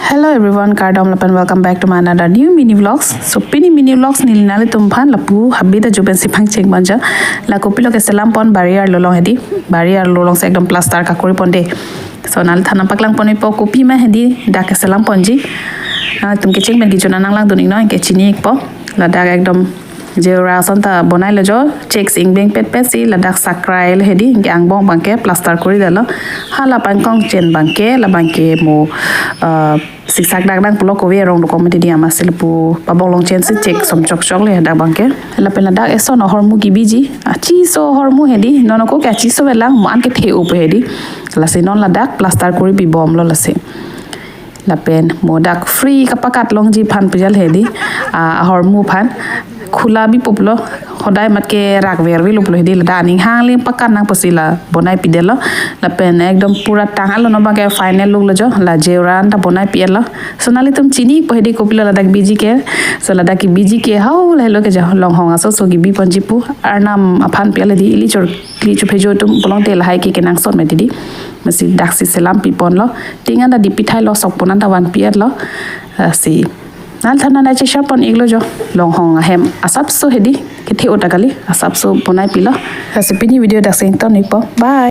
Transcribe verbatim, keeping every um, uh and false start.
Hello everyone, kardom lapen welcome back to my another new mini vlogs. So pini mini vlogs neli nanglitum aphan lapu habit ajo pensi pangcheng ponjo. La kopilo keselam pon bari arlo along hedi. Bari arlo alongsi ekdom plaster kakori ponde. So nanglithan nangpaklang ponpo kopima hedi dak keselam ponji. Nangtum kecheng pen kejun an nanglangdun iknon, kechini ikpo. Ladak ekdom jewra ason ta bonailo jo, checks ingbeng petpet si ladak sakrai le hedi, anke angbong abangke plaster koridetlo. Hala pangkong chen abangke, la abangke mo, ah, siksak dak dang pulo kove arong dokok mati di, amatsi lapu pabonglong chen si chek som chokchok le dak abangke. Lapen ladak eson ahormu kebiji, achiso ahormu hedi, non ako ke achiso avelang, mo an kethe-o pu hedi. Lasi non ladak plaster kori pibomlo lasi. Lapen mo dak free kapakat longji aphan pujal hedi, ah, ahormu aphan. Khula bipuplo, hodai mat ke rak vervelo pulo hedi, ladak aning hangli pakat nang pusi la bonai pidetlo. Lapen ekdom pura tang alo, non abangke final look lo jo, la jewra an ta bonai pietlo. So nanglitum chini ikpo hedi kopilo ladak biji ke. So ladak kebiji ke hau lahelo ke jo, longhong aso so kebi ponji pu, arnam aphan pi hedi, ili chor ili chuphejo atum pulote lahai ke kenangsot mati di. Amatsi daksi selam piponlo. Ting an ta dipithailo, sok pon an ta van pietlo. Lasi nanglithan nangne cheshare pon iklo jo. Longhong ahem asapso hedi, kethe-o ta kali, asapso bonai pilo. Lasi pini video daksi ington ikpo. Bye.